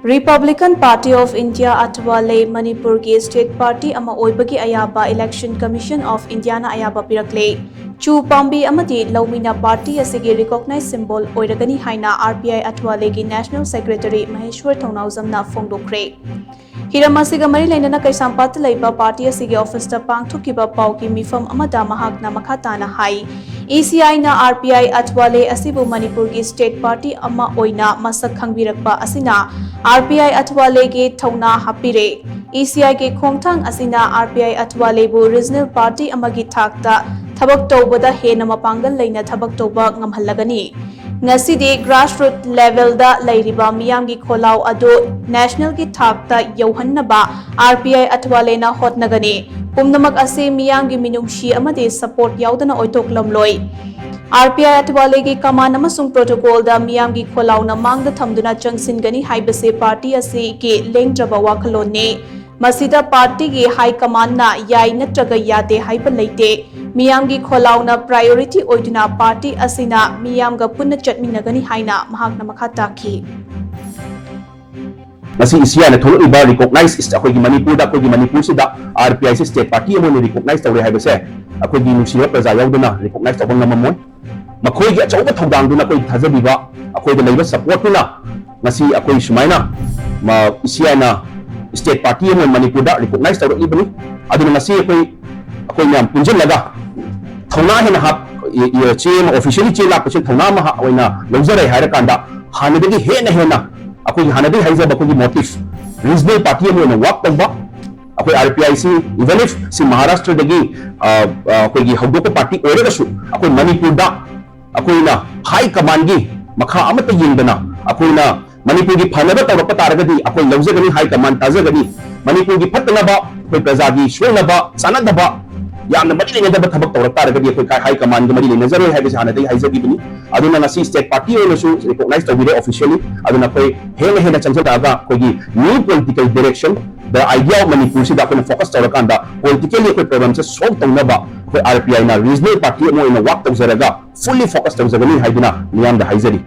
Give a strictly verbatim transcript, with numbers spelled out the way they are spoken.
Republican Party of India ꯑꯊꯋꯥꯂꯦ ꯃꯅꯤꯄꯨꯔꯒꯤ state party ꯑꯃ ꯑꯣꯏꯕꯒꯤ ꯑꯌꯥꯕ Election Commission of Indiaꯅ ꯑꯌꯥꯕ ꯄꯤꯔꯛꯂꯦ꯫ ꯆꯨ ꯄꯥꯝꯕꯤ ꯑꯃꯗꯤ ꯂꯧꯃꯤꯅ party ꯑꯁꯤꯒꯤ recognize symbol ꯑꯣꯏꯔꯒꯅꯤ ꯍꯥꯏꯅ R P I ꯑꯊꯋꯥꯂꯦꯒꯤ National Secretary ꯃꯍꯦꯁ꯭ꯋꯔ ꯊꯧꯅꯥꯎꯖꯝꯅ ꯐꯣꯡꯗꯣꯛꯈ꯭ꯔꯦ꯫ ꯍꯤꯔꯝ ꯑꯁꯤꯒ ꯃꯔꯤ ꯂꯩꯅꯅ ꯀꯩꯁꯥꯝꯄꯥꯠꯇ ꯂꯩꯕ party ꯑꯁꯤꯒꯤ officeꯇ ꯄꯥꯡꯊꯣꯛꯈꯤꯕ ꯄꯥꯎꯒꯤ ꯃꯤꯐꯝ ꯑꯃꯗ ꯃꯍꯥꯛꯅ ꯃꯈꯥ ꯇꯥꯅ ꯍꯥꯏ, E C Iꯅ R P I ꯑꯊꯋꯥꯂꯦ ꯑꯁꯤꯕꯨ ꯃꯅꯤꯄꯨꯔꯒꯤ state party ꯑꯃ ꯑꯣꯏꯅ ꯃꯁꯛ ꯈꯪꯕꯤꯔꯛꯄ ꯑꯁꯤꯅ R P I ꯑꯊꯋꯥꯂꯦꯒꯤ ꯊꯧꯅꯥ ꯍꯥꯞꯄꯤꯔꯦ꯫ E C Iꯒꯤ ꯈꯣꯡꯊꯥꯡ ꯑꯁꯤꯅ R P I ꯑꯊꯋꯥꯂꯦꯕꯨ regional party ꯑꯃꯒꯤ ꯊꯥꯛꯇ ꯊꯕꯛ ꯇꯧꯕꯗ ꯍꯦꯟꯅ ꯃꯄꯥꯡꯒꯜ ꯂꯩꯅ ꯊꯕꯛ ꯇꯧꯕ ꯉꯝꯍꯜꯂꯒꯅꯤ꯫ ꯉꯁꯤꯗꯤ grassroot levelꯗ ꯂꯩꯔꯤꯕ ꯃꯤꯌꯥꯝꯒꯤ ꯈꯣꯜꯂꯥꯎ ꯑꯗꯨ nationalꯒꯤ ꯊꯥꯛꯇ ꯌꯧꯍꯟꯅꯕ R P I ꯑꯊꯋꯥꯂꯦꯅ ꯍꯣꯠꯅꯒꯅꯤ꯫ ꯄꯨꯝꯅꯃꯛ ꯑꯁꯤ ꯃꯤꯌꯥꯝꯒꯤ ꯃꯤꯅꯨꯡꯁꯤ ꯑꯃꯗꯤ support ꯌꯥꯎꯗꯅ ꯑꯣꯏꯊꯣꯛꯂꯝꯂꯣꯏ꯫ R P I ꯑꯊꯋꯥꯂꯦꯒꯤ command ꯑꯃꯁꯨꯡ protocolꯗ ꯃꯤꯌꯥꯝꯒꯤ ꯈꯣꯜꯂꯥꯎꯅ ꯃꯥꯡꯗ ꯊꯝꯗꯨꯅ ꯆꯪꯁꯤꯟꯒꯅꯤ ꯍꯥꯏꯕꯁꯤ party ꯑꯁꯤꯒꯤ ꯂꯦꯡꯗ꯭ꯔꯕ ꯋꯥꯈꯜꯂꯣꯟꯅꯤ꯫ ꯃꯁꯤꯗ partyꯒꯤ high commandꯅ ꯌꯥꯏ ꯅꯠꯇ꯭ꯔꯒ ꯌꯥꯗꯦ ꯍꯥꯏꯕ ꯂꯩꯇꯦ꯫ ꯃꯤꯌꯥꯝꯒꯤ ꯈꯣꯜꯂꯥꯎꯅ priority ꯑꯣꯏꯗꯨꯅ party ꯑꯁꯤꯅ ꯃꯤꯌꯥꯝꯒ ꯄꯨꯟꯅ ꯆꯠꯃꯤꯟꯅꯒꯅꯤ ꯍꯥꯏꯅ ꯃꯍꯥꯛꯅ ꯃꯈꯥ ꯇꯥꯈꯤ꯫ ꯉꯁꯤ E C Iꯅ ꯊꯣꯛꯂꯛꯂꯤꯕ recognize ꯑꯩꯈꯣꯏꯒꯤ ꯃꯅꯤꯄꯨꯔꯗ, ꯑꯩꯈꯣꯏꯒꯤ ꯃꯅꯤꯄꯨꯔꯁꯤꯗ R P Iꯁꯤ state party ꯑꯃ ꯑꯣꯏꯅ recognize ꯇꯧꯔꯦ ꯍꯥꯏꯕꯁꯦ ꯑꯩꯈꯣꯏꯒꯤ ꯅꯨꯡꯁꯤꯕ ꯄ꯭ꯔꯖꯥ ꯌꯥꯎꯗꯅ recognize ꯇꯧꯕ ꯉꯝꯃꯝꯃꯣꯏ꯫ ꯃꯈꯣꯏꯒꯤ ꯑꯆꯧꯕ ꯊꯧꯗꯥꯡꯗꯨꯅ, ꯑꯩꯈꯣꯏ ꯊꯥꯖꯕꯤꯕ, ꯑꯩꯈꯣꯏꯗ ꯂꯩꯕ supportꯇꯨꯅ ꯉꯁꯤ ꯑꯩꯈꯣꯏ ꯁꯨꯃꯥꯏꯅ ꯃ-, E C Iꯅ state party ꯑꯃ ꯑꯣꯏꯅ ꯃꯅꯤꯄꯨꯔꯗ recognize ꯇꯧꯔꯛꯂꯤꯕꯅꯤ꯫ ꯑꯗꯨꯅ ꯉꯁꯤ ꯑꯩꯈꯣꯏ, ꯑꯩꯈꯣꯏ ꯃꯌꯥꯝ ꯄꯨꯟꯁꯤꯜꯂꯒ ꯊꯧꯅꯥ ꯍꯦꯟꯅ ꯍꯥꯞ-, ꯏ-, ꯏ-, ꯆꯦ ꯑꯃ, officially ꯆꯦ ꯂꯥꯛꯄꯁꯤꯅ ꯊꯧꯅꯥ ꯑꯃ ꯍꯥ-, ꯑꯣꯏꯅ ꯂꯧꯖꯔꯦ ꯍꯥꯏꯔꯀꯥꯟꯗ ꯍꯥꯟꯅꯗꯒꯤ ꯍꯦꯟꯅ ꯍꯦꯟꯅ ꯑꯩꯈꯣꯏꯒꯤ ꯍꯥꯟꯅꯗꯒꯤ ꯍꯥꯏꯖꯕ ꯑꯩꯈꯣꯏꯒꯤ motive, regional party ꯑꯃ ꯑꯣꯏꯅ work ꯇꯧꯕ, ꯑꯩꯈꯣꯏ R P Iꯁꯤ even if ꯁꯤ ꯃꯍꯥꯔꯥꯁꯇ꯭ꯔꯗꯒꯤ, ꯑ, ꯑ, ꯑꯩꯈꯣꯏꯒꯤ ꯍꯧꯗꯣꯛꯄ party ꯑꯣꯏꯔꯒꯁꯨ ꯑꯩꯈꯣꯏ ꯃꯅꯤꯄꯨꯔꯗ ꯑꯩꯈꯣꯏꯅ high commandꯒꯤ ꯃꯈꯥ ꯑꯃꯠꯇ ꯌꯦꯡꯗꯅ ꯑꯩꯈꯣꯏꯅ ꯃꯅꯤꯄꯨꯔꯒꯤ ꯐꯅꯕ ꯇꯧꯔꯛꯄ ꯇꯥꯔꯒꯗꯤ ꯑꯩꯈꯣꯏ ꯂꯧꯖꯒꯅꯤ, high command ꯇꯥꯖꯒꯅꯤ꯫ ꯃꯅꯤꯄꯨꯔꯒꯤ ꯐꯠꯇꯅꯕ, ꯑꯩꯈꯣꯏ ꯄ꯭ꯔꯖꯥꯒꯤ ꯁꯣꯏꯅꯕ, ꯆꯥꯟꯅꯗꯕ, ꯌꯥꯝꯅ ꯃꯔꯤ ꯂꯩꯅꯗꯕ ꯊꯕꯛ ꯇꯧꯔꯛ ꯇꯥꯔꯒꯗꯤ ꯑꯩꯈꯣꯏ high commandꯒ ꯃꯔꯤ ꯂꯩꯅꯖꯔꯣꯏ ꯍꯥꯏꯕꯁꯤ ꯍꯥꯟꯅꯗꯒꯤ ꯍꯥꯏꯖꯈꯤꯕꯅꯤ꯫ ꯑꯗꯨꯅ ꯉꯁꯤ state party ꯑꯣꯏꯅꯁꯨ recognize ꯇꯧꯕꯤꯔꯦ officially꯫ ꯑꯗꯨꯅ ꯑꯩꯈꯣꯏ ꯍꯦꯟꯅ ꯍꯦꯟꯅ ꯆꯪꯁꯤꯜꯂꯛꯑꯒ ꯑꯩꯈꯣꯏꯒꯤ new political direction, the idea of ꯃꯅꯤꯄꯨꯔꯁꯤꯗ ꯑꯩꯈꯣꯏꯅ focus ꯇꯧꯔꯀꯥꯟꯗ politically ꯑꯩꯈꯣꯏ problemꯁꯦ solve ꯇꯧꯅꯕ ꯑꯩꯈꯣꯏ R P Iꯅ regional party ꯑꯃ ꯑꯣꯏꯅ work ꯇꯧꯖꯔꯒ fully focus ꯇꯧꯖꯒꯅꯤ ꯍꯥꯏꯗꯨꯅ ꯃꯤꯌꯥꯝꯗ ꯍꯥꯏꯖꯔꯤ꯫